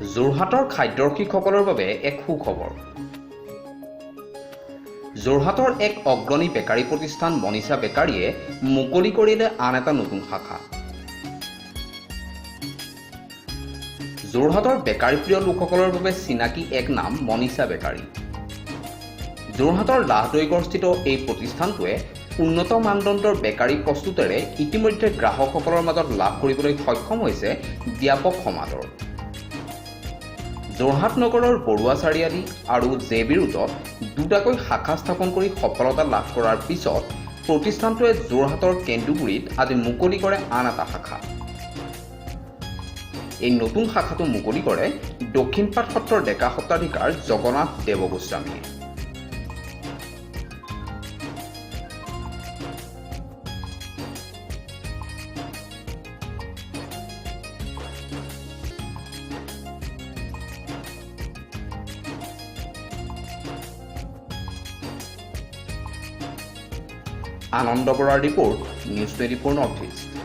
যোৰহাটৰ খাদ্যৰসিকসকলৰ বাবে এক সুখবৰ। যোৰহাটৰ এক অগ্ৰণী বেকাৰী প্ৰতিষ্ঠান মনীষা বেকাৰীয়ে মুকলি কৰিলে আন এটা নতুন শাখা। যোৰহাটৰ বেকাৰী প্ৰিয় লোকসকলৰ বাবে চিনাকি এক নাম মনীষা বেকাৰী। যোৰহাটৰ লাহদৈগড়স্থিত এই প্ৰতিষ্ঠানটোৱে উন্নত মানদণ্ডৰ বেকাৰী প্ৰস্তুতেৰে ইতিমধ্যে গ্ৰাহকসকলৰ মাজত লাভ কৰিবলৈ সক্ষম হৈছে ব্যাপক সমাদৰ। যোৰহাট নগৰৰ বৰুৱা চাৰিআলি আৰু জে বি ৰোডত দুটাকৈ শাখা স্থাপন কৰি সফলতা লাভ কৰাৰ পিছত প্ৰতিষ্ঠানটোৱে যোৰহাটৰ কেন্দুগুৰিত আজি মুকলি কৰে আন এটা শাখা। এই নতুন শাখাটো মুকলি কৰে দক্ষিণপাট সত্ৰৰ ডেকা সত্ৰাধিকাৰ জগন্নাথ দেৱগোস্বামীয়ে। আনন্দ বৰাৰ report, news 24 north east.